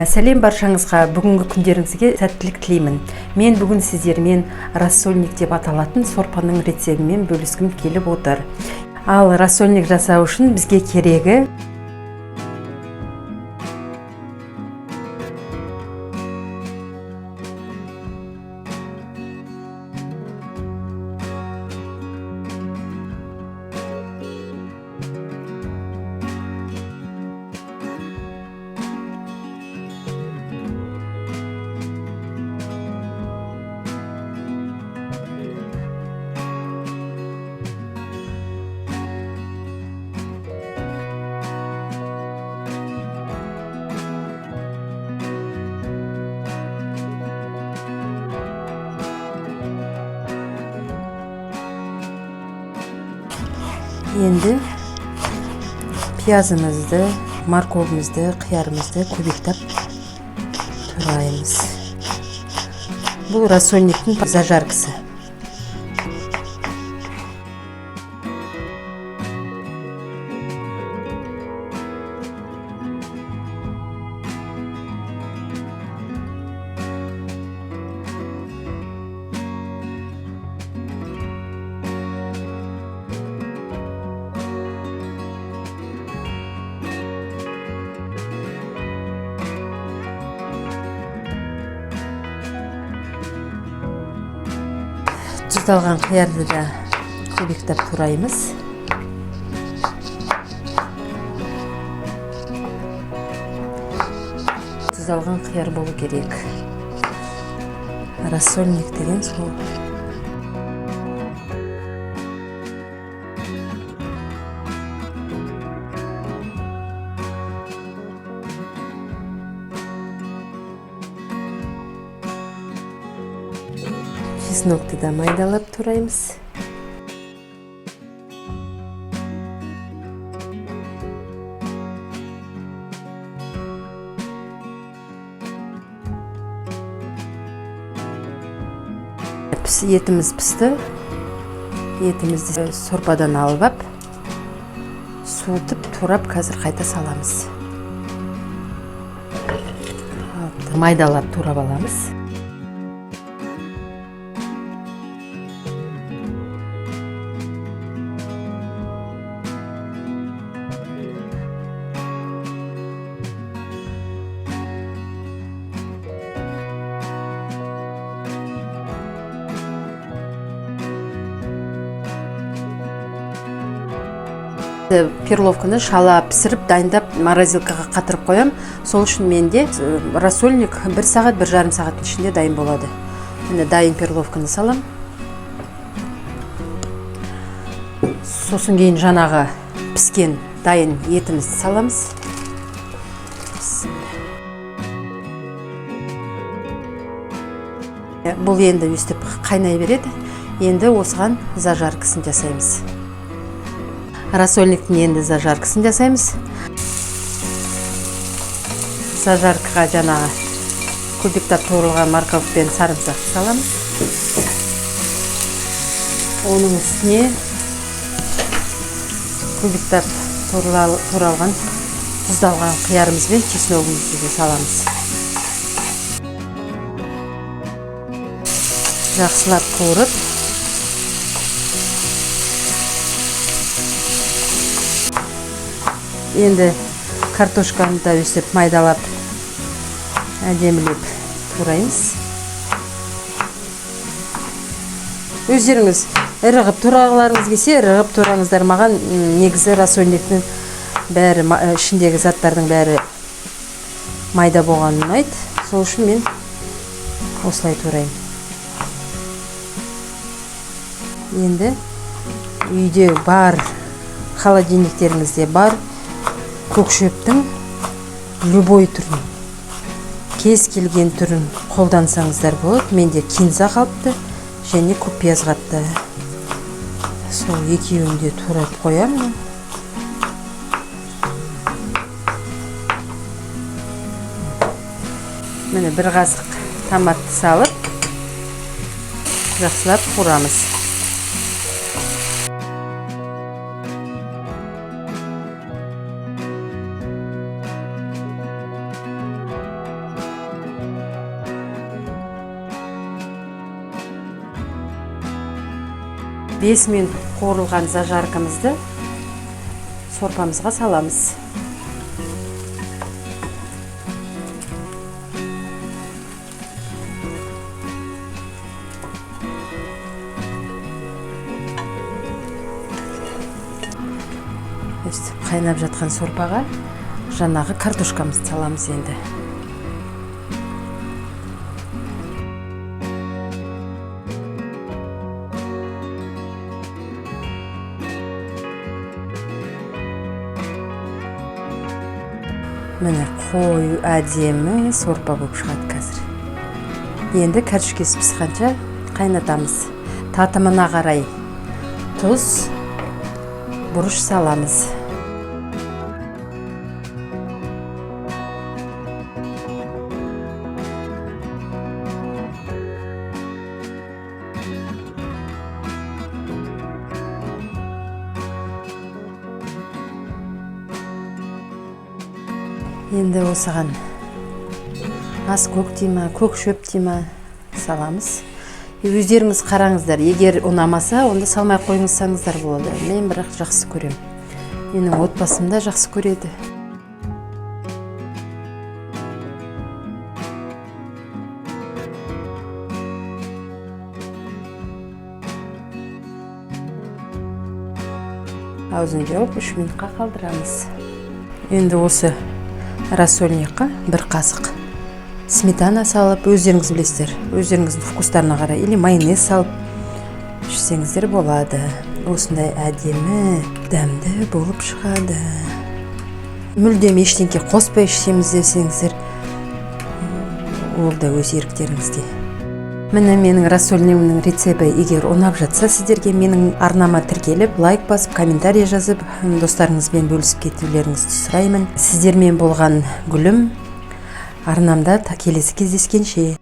Сәлем баршаңызға, бүгінгі күндеріңізге сәттілік тілеймін. Мен бүгін сіздермен рассольник деп аталатын сорпаның рецебімен бөліскім келіп отыр. Ал рассольник жасау үшін бізге керегі енді пиязымызды, морковымызды, қиярымызды көбектеп тураймыз. Бұл рассольниктің зажаркасы. Тұздалған қиярды да көбектеп тураймыз. Тұздалған қияр болу керек. Рассольник деген сол. Чеснокты да майдалап тураймыз. Етіміз пісті. Етімізді сорпадан алып ап, суытып, турап, қазір қайта саламыз. Майдалап турап аламыз. Перловканы шала пісіріп, дайындап, морозилкаға қатырып қоям. Сол үшін менде рассольник 1 сағат, 1,5 сағаттың ішінде дайын болады. Міне дайын перловканы салам. Сосын кейін жаңағы піскен дайын етімізді саламыз. Бұл енді өстіп қайнай береді. Енді осыған зажаркасын жасаймыз. Рассольниктің енді зажаркасын жасаймыз. Зажаркаға жаңағы кубиктап туралған морковь пен сарымсақты саламыз. Оның үстіне кубиктап туралған тұздалған қиярымыз бен чесногымызды де саламыз. Жақсылап қуырып, енді картошканы да өстіп майдалап, әдемілеп тураймыз. Өздеріңіз ірі қып турағыларыңыз келсе, ірі қып тураңыздар. Маған негізі рассольниктің бәрі, ішіндегі заттардың бәрі майда болғаны ұнайды. Сол үшін мен осылай тураймын. Енді үйде бар, холодильниктеріңізде бар көк шөптің любой түрін, кез келген түрін қолдансаңыздар болады. Менде кинза қалыпты және көк пияз қатты. Сол екеуін де турап қоямын. Міне бір қасық томатты салып, жақсылап қуырамыз. 5 минут қуырылған зажаркамызды сорпамызға саламыз. Өстіп қайнап жатқан сорпаға жаңағы картошкамызды саламыз енді. Міне, қою, әдемі сорпа болып шығады қазір. Енді картошкасы пісқанша қайнатамыз. Татымына қарай тұз, бұрыш саламыз. Енді осыған аскөк дей ма, көк шөп дей ма, саламыз. Өздеріңіз қараңыздар, егер ұнамаса, онда салмай қойыңызсаңыздар болады. Мен бірақ жақсы көрем, менің отбасым да жақсы көреді. Аузын жауып, 3 минутқа қалдырамыз. Енді осы рассольникқа бір қасық сметана салып, өздеріңіз білесіздер, өздеріңіздің вкустарына қарай, или майонез салып ішсеңіздер болады. Осындай әдемі, дәмді болып шығады. Мүлдем ештеңке қоспай ішеміз десеңіздер, ол да өз еріктеріңізде. Міне, менің рассольнигімнің рецепті егер ұнап жатса сіздерге, менің арнама тіркеліп, лайк басып, комментарий жазып, достарыңызбен бөлісіп кетулеріңізді сұраймын. Сіздермен болған Гүлім. Арнамда келесі кездескенше.